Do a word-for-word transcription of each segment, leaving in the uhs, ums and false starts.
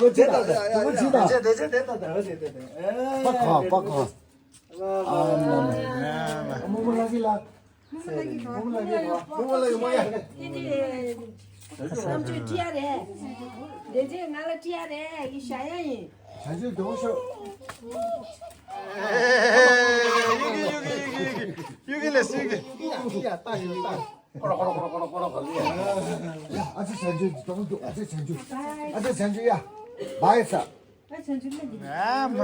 ལོ་ཅི་དང་ལོ་ཅི་དང་། དེ་ཆེ་དེ་ཆེ་དེ་དང་དེ་ཆེ་དེ་དང་། པ་ཁ་པ་ཁ། ཨ་མ་མ། མོ་མོ་ལ་གི་ལ། མོ་མོ་ལ་གི་ལ། མོ་མོ་ལ་གི་མོ་ཡ། རྣམ་དཔྱོད་ཁྲི་ཡ་རེད། དེ་རྗེས་ང་ལ་ཁྲི་ཡ་རེད། ཡི་ཤ་ཡ་ཡིན། བྱ་རྒྱུ་མགྱོགས་ཤོག་ཡུ་གི་ཡུ་གི་ཡུ་གི་ཡུ་གི་ལས་ཡུ་གི། ཨ་ཅེ་བྱ་རྒྱུ་མགྱོགས་མགྱོགས། ཨ་ཅེ་བྱ་རྒྱུ། ཨ་ཅེ་བྱ་རྒྱུ་ཡ། བའི་ས། ཨ་མ་མ།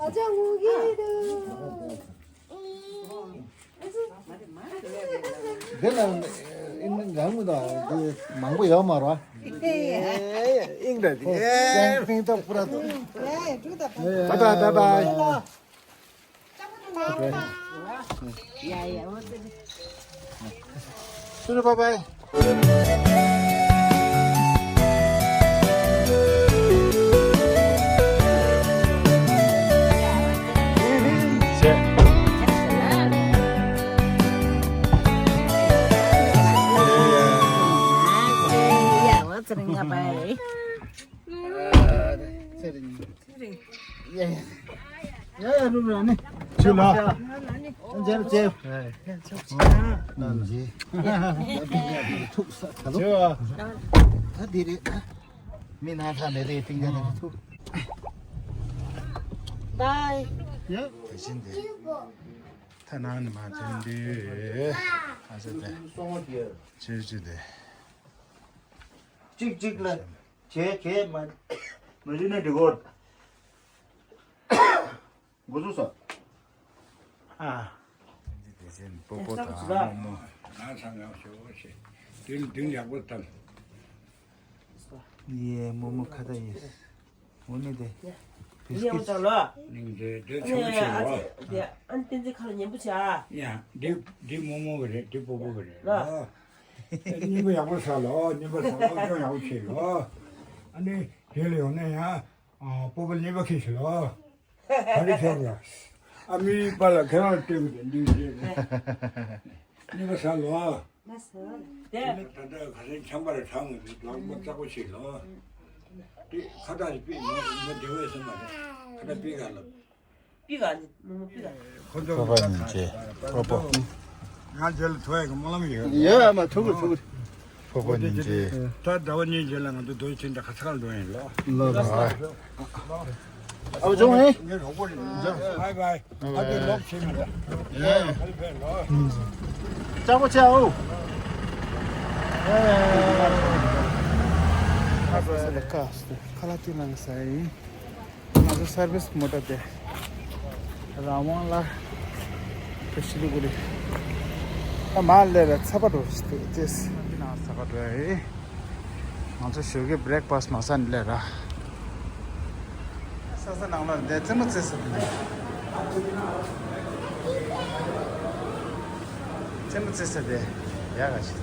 ཨ་ཅེ་ངུ་གི་རེད། འདི་ལ་ཨིན་རང་མི་དང་འདི་མང་པོ་ཡོད་མ་རེད། ཨིན་ར་དེ་སེང་ཕིང་ཏ་པུ་ར་དང་། Bye bye, bye bye. Bye bye. ཡ་ཡ་རུ་ར་ནི། ཆུ་ལ། ཨ་ཇེ་ཇེ། ཨ་ཇེ། ཐུག་ས་ཁ་ལོ། ད་འདི་རེད། མི་ན་ཚ་ནས་རེད་ཏིང་ཡ་ནས་ཐུག Bye. ཡ། དེ་བཞིན་དེ། ཐ་ན་ནི་མ་ཐོན་དུས། ཨ་ཟེར་དེ། ཆུ་ཆུ་དེ། གཅིག་གཅིག་ལ། ཁྱེད་ཁྱེད་མ་མ་ལུས་ན་འགྲིག་གོ། འགོ་ཚུགས་སོ། ཨ། འདི་དེ་ཚེ་པོ་པོ་དང་མོ་མོ། ང་ཚང་ཡང་ཞོ་ཞེ། དུན་དུན་ཡག་པོ་དང་། ཡེ་མོ་མོ་ཁ་ད་ཡེ། འོ་ནི་དེ། ཡེ་འོ་ཙང་ལོ། ནིང་དེ་དེ་ཆུང་ཆེ་ལོ། ཨ་ནི་བསྟན་འཛིན་ཁ་ལ་ཉན་པོ་ཆེ་ཨ། ཡ་འདི་འདི་མོ་མོ་གི་རེད། འདི་པོ་པོ་གི་རེད་ལོ། སྙིང་པོ་ཡག་པོ་ས་ལོ། སྙིང་པོ་ས་ལོ། ཅུང་ཡག་པོ་ཆེ་ལོ། ཨ་ནི་དེ་ལ་ཡོང་ན་ཡང་། ཨ། སྤོབས་པ་གཉིས་པ་ཁྱེར་ཤི་ལོ། ག་རེ་ཁྱེར་ལ། ཨ་མིའི་པ་ལ་ཁྱེད་རང་སྟོན་གྱི་འདུག་ཟེར་ནས། གཉིས་པ་ཟ་ལོ། ད་ལྟ་ག་རེ་ཆམ་པར་གྲང་ངེ་མི་འདུག་མ་བཙག་པོ་ཤི་ལོ། དེ་ཁ་བཏགས་ཤིག་པི་མི་མི་བདེ་བས་སེམས་པ་རེད། ཁ་བཏགས་པི་ག་ལ། པི་ག་ནི་མོ་མོ་པི་ག། ཁོ་ཚོ་པ་པ་ཉིན་བྱེད། པོ་པོ། ང་རྗེས་ལ་ཐོ་ཡ་གི་སྨོན་ལམ་ཡོད། ཡོད་མ་ཐུག་གི་ཐུག་གི། པོ་པོ་ཉིན་བྱེད། ད་ཟླ་བ་གཉིས་རྗེས་ལ་ང་ཚོ་རྡོ་རྗེ་གདན་ག་ས་གར་འགྲོ་ཡིན་ལོ། ལོ་ལོ། ཨ་བ་ཅུང་ཨེ། ངའི་རོགས་པོ་རེད། འཇམ། བྷའི་བྷའི། ཨ་ཏི་ལོག་ཕྱིན་མི་འདྲ། ཡ་ཡ། ཧ་ལས་ཕན་ལོ། ལྕགས་པོ་ཆེ་ཨོ། ཡ་ཡ་ཡ་ཡ། ཁ་ལག་ཏི་ལང་ས་ཡིན། ང་ཚོ་སར་བིས་མོ་ཊ་དེ་རང་དབང་ལ་ཕེབས་ཤི་ལུག་རེད། ད་མ་སླེབས་ར་ཚ་པ་འགྲོ་ཞིག་འདུག་ཅེས། ང་ཚོ་ཞོགས་ཀའི་བྷི་རེག་ཕ་སི་མ་ཟ་ནས་སླེབས་ར། ས་ས་ནང་ལ་བསྡད། རྩེད་མོ་རྩེ་ས་དེ། རྩེད་མོ་རྩེ་ས་དེ་ཡག་ག་ཞིག་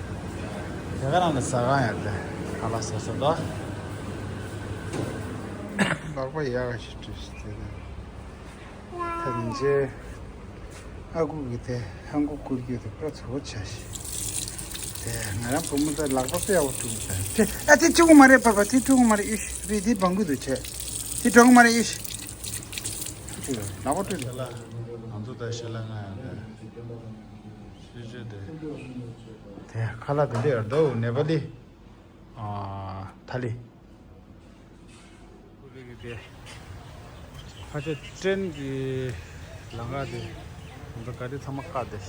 དེ་ག་རང་ལ་ཟ་ཁང་ཡོད་དེ། ཁ་ལག་ཟ་ས་དོ། ལག་པ་ཡག་ག་ཞིག་བཀྲུས་ཤིག་དེ་དེ། ཐམས་ཅད་ཨ་ཁུ་གི་དེ་ཧང་གུ་བསྐུར་རྒྱུ་དེ་པུ་ར་ཚོ་ཆ་ཤི། དེ་ང་རང་བུ་མོ་དང་ལག་པ་དཔེ་ཡག་པོ་བཀྲུས་ཤག་དེ་ཨ་དེ་བཀྲུ་གི་མ་རེད། པ་པ་དེ་བཀྲུ་གི་མ་རེད། ཨིཤ་རེད། དེ་སྦང་གི་འདུག་བྱས། དེ་འགྲོ་གི་མ་རེད། ཨིཤ་བཀྲུ་ལག་པ་བཀྲུ། ང་ཚོ་ད་ཤི་ལ་ང་ཡང་དེ་ཤི་ཤི་དེ་དེ་ཁ་ལག་དེ་འདྲ་ཡོད་འདུག་ནེ་པ་ལི། ཨ། ཐ་ལི། ཕ་ཆེ་ཀྲེན་གྱི་ལམ་ཁ་དེ། ང་ཚོ་ག་རེ་ཚང་མ་བཀག་དེ།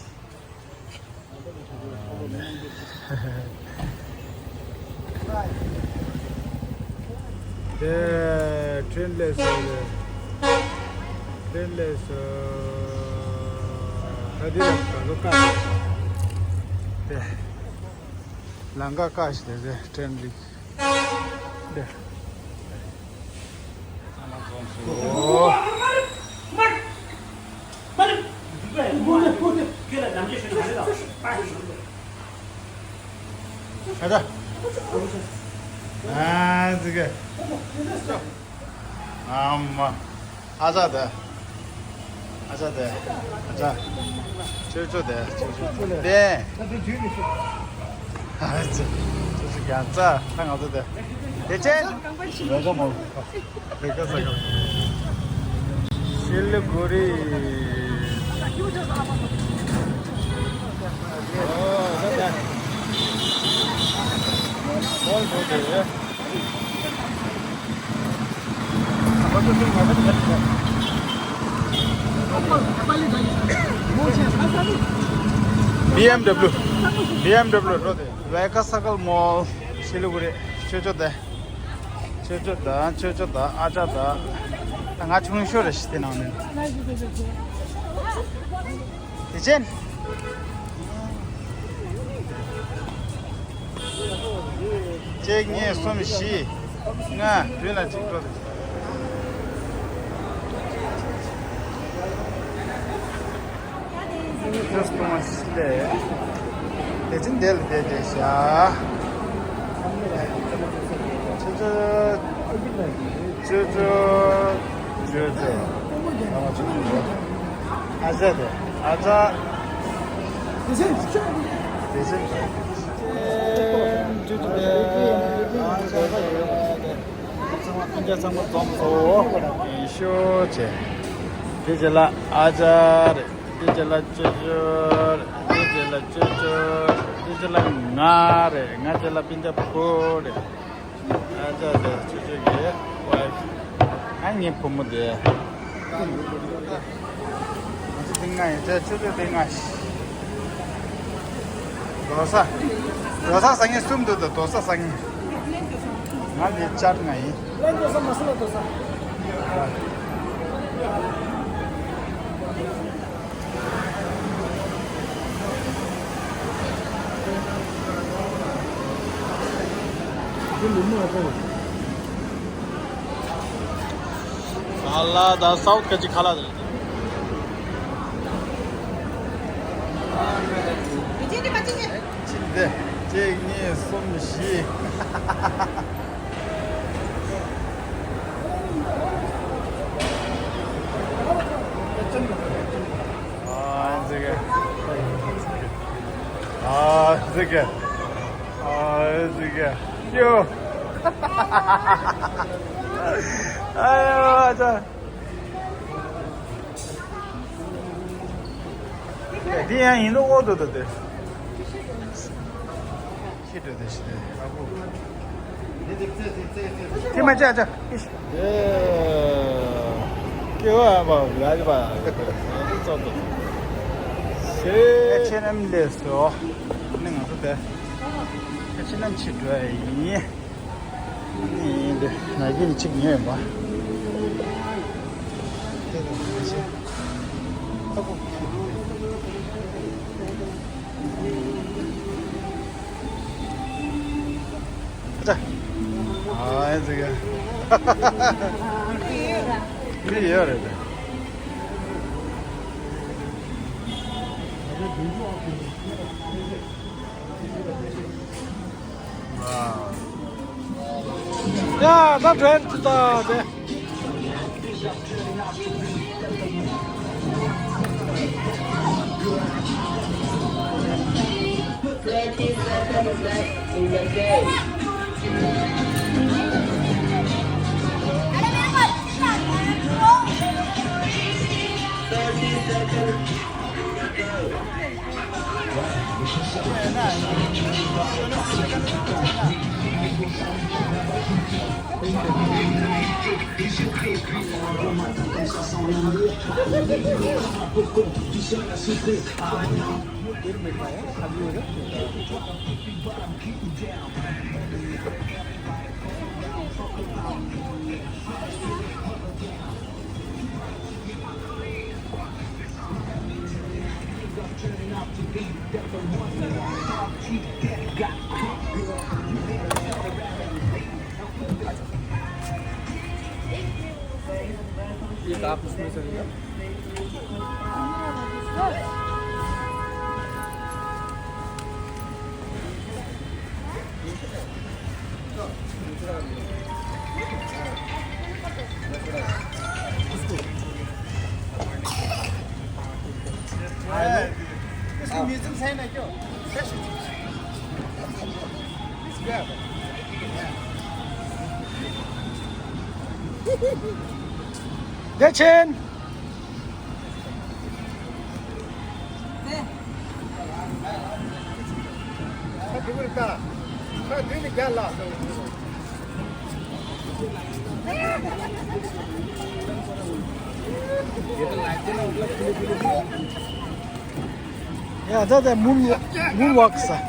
དེ་ཀྲེན་ལས་སོ། ཀྲེན་ལས་སོ། ད་དེ་ལ་ག་ལོ་བཀག་དེ། དེ་ལམ་ཁ་བཀག་ཞིག་དེ་ཀྲེན་ལི། དེ། ཨོ། ཨ་ད། ཨ་ཙི་གེ། ཨ་མ། ཨ་ཅག་དེ། ཨ་ཅག་དེ། ཨ་ཅག་ཅོ་ཅོ་དེ། ཅོ་ཅོ་དེ། ཨ་ཙི། ཅོ་ཅོ་རྒྱན་ཚ། ད་ང་ཚོ་དེ། དེ་ཅན། རེ་ག་མོ། རེ་ག་ས་ག། ཤི་ལི་གུ་རི། ཨོ་ད་ད། ཧོལ་ཧོལ་དེ། བི་ཨེམ་དབྱུ། བི་ཨེམ་དབྱུ་འགྲོ་དེ། ཝེ་ཀ་ས་ཀལ་མོལ། ཤི་ལི་གུ་རི། ཅོ་ཅོ་དེ། ཅོ་ཅོ་དང་ཅོ་ཅོ་དང་ཨ་ཅག་དང་། ད་ང་ཆུང་ཤོས་རེད་ཤི་དེ་ནང་ནས། དེ་ཅན། གཅིག་གཉིས་གསུམ་བཞི། ལྔ། བདུན་ལ་གཅིག་འགྲོ། ཅོ་ཅོ་སྟོང་བ་ཞིག་ལས། དེ་ཅན་དེ་ལ་བསྡད་བསྡད་བཞག་ཅོ་ཅོ། ཅོ་ཅོ། ཅོ་ཅོ། ཨ་ཅག་དེ། ཨ་ཅག་དེ་ཅན། དེ་ཅན། ཨ་ཅག་དེ། ཚང་མ་སྤུན་ཀྱག་ཚང་མ་འཛོམས་སོང་། ཡིན་ཤོག་བྱས། དེ་རྗེས་ལ་ཨ་ཅག་རེད། དེ་རྗེས་ལ་ཅོ་ཅོ་རེད། དེ་རྗེས་ལ་ཅོ་ཅོ་རེད། དེ་རྗེས་ལ་ང་རེད། ང་རྗེས་ལ་སྤུན་ཀྱག་བུ་རེད། ཨ་ཅག་དེ་ཅོ་ཅོ་གི་ཝའི་ཕི། ཨ་ངའི་བུ་མོ་དེ། ང་ཚོ་དེ་ང་ཡིན་ཙང་ཅོ་ཅོ་དེ་ང་ཞིག་རྡོ་ས། རྡོ་ས་ཟ་མཁན་གསུམ་འདུག་ད་རྡོ་ས་ཟ་མཁན། ང་འདི་ཅར་ང་ཡིན། ལན་རྡོ་ས་མ་སུ་ལ་རྡོ་ས། ཁ་ལག་དང་སའུ་ཐི་ཁ་ཅིག་ཁ་ལག་དང་། གཅིག་འདི། གཅིག་གཉིས་གསུམ་བཞི། ཨ་ཙི་གེ། ཨ་ཙི་གེ། ཨ་ཙི་གེ། ཡོ། ཨ་ཡོ་ཨ་ཙི། འདི་ཡང་ཡིན་ནོ་ཨོ་དོ་དོ་དེ། ཁྱི་འདྲ་དེ་ཞིག་རེད་ཨ་ཁུ། དེ་མ་བྱ་བྱ། ཨིཤ། ཀེ་བ་བ་ལ་བ། ཙོ་ཏོ། ཤེ། ཨེཆ་ཨེན་ཨེམ་ལས་སོ། ནི་ང་ཚོ་དེ། ཨེཆ་ཨེན་ཨེམ་ཕྱི་འགྲོ་ཡིན། ནི་འདི་ནའི་ཀི་ནི་གཅིག་ཉོས་ཡོད་པ། དེ་དང་དེ་བྱས། ཨ་ཁུ། ཨ་ཙི། ཨ་ཙི་ག། འདི་ཡོད་རེད་དེ། ཡ་ད་བྲེལ་དུ་ད་དེ། ये तो आप उसमें चलेगा। इसको म्यूजियम सही ना क्यों? Decheng. Yeah, that, that moon, moonwalk, sir.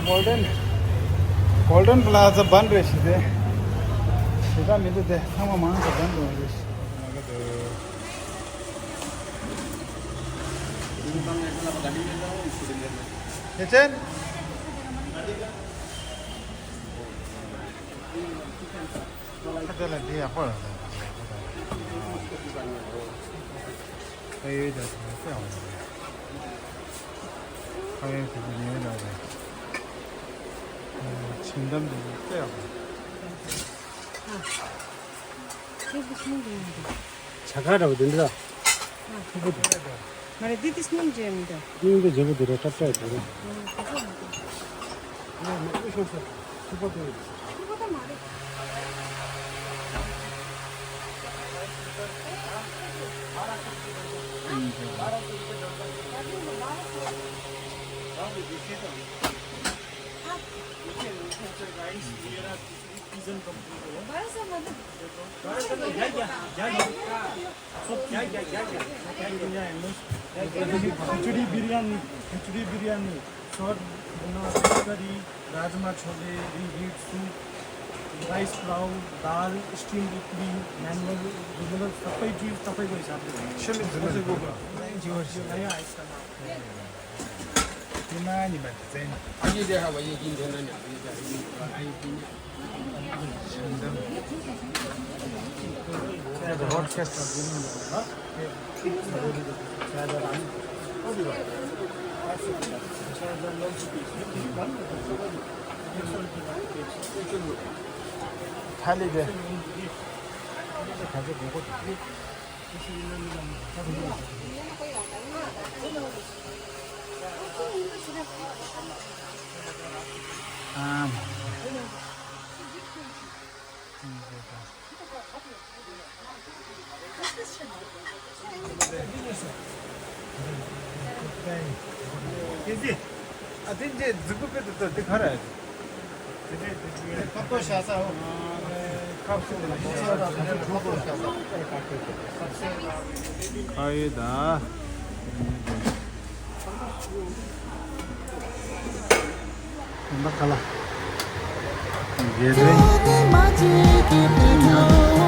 Golden, Golden Plaza बंद रहे सीधे। सीधा मिलते थे, हम मांग के बंद हो गए। Kitchen? ཁ་ཏེ་ལ་འདི་ཡག་པོ་རེད། ཁ་ཡོད་ད་ཁ་ཡོད་ད་ཁ་ཡོད་དེ་ཉོས་ད་རེད། ཆིང་དམ་དེ་ཡག་པོ། ཨ། ཁྱེད་ཀྱི་ཆིང་དེ་ཡིན་དེ། བྱ་དཀར་འདྲ་བོ་དེ་འདྲ། ཨ། ཕུར་བུ་དེ། མ་རེད། འདི་དེ་སྙིང་རྗེ་མི་འདུག་སྙིང་དེ་རྗེ་པོ་དེ་རེད། ཀྲབ་ཀྲབ་དེ་རེད། ཨ། ཕུར་བུ་མི་འདུག་ཨ། མ་ཨུ་ཤོང་ས། ཕུར་བུ་དེ། ཕུར་བུ་དེ་མ་རེད། Rice, here are fusion company को। बारह सौ मतलब क्या क्या क्या क्या क्या क्या क्या क्या क्या khichdi biryani, khichdi biryani, short, curry, rajma chole, reheat soup, rice pulao, दाल, स्टीम इडली, मैनुअल, मतलब सबै चिज तपाईँको हिसाबले हुन्छ। नयाँ आइटम। ཨ་དེ་འདྲའི་རྫིག་པོ་དཔེ་དེ་ཚོ་དེ་ག་རེ། ཁ་ཕྱོགས་ཤ་ཚ། ཨ་ཡེ་ད། ཁ་ལ། རྒྱལ་རེ།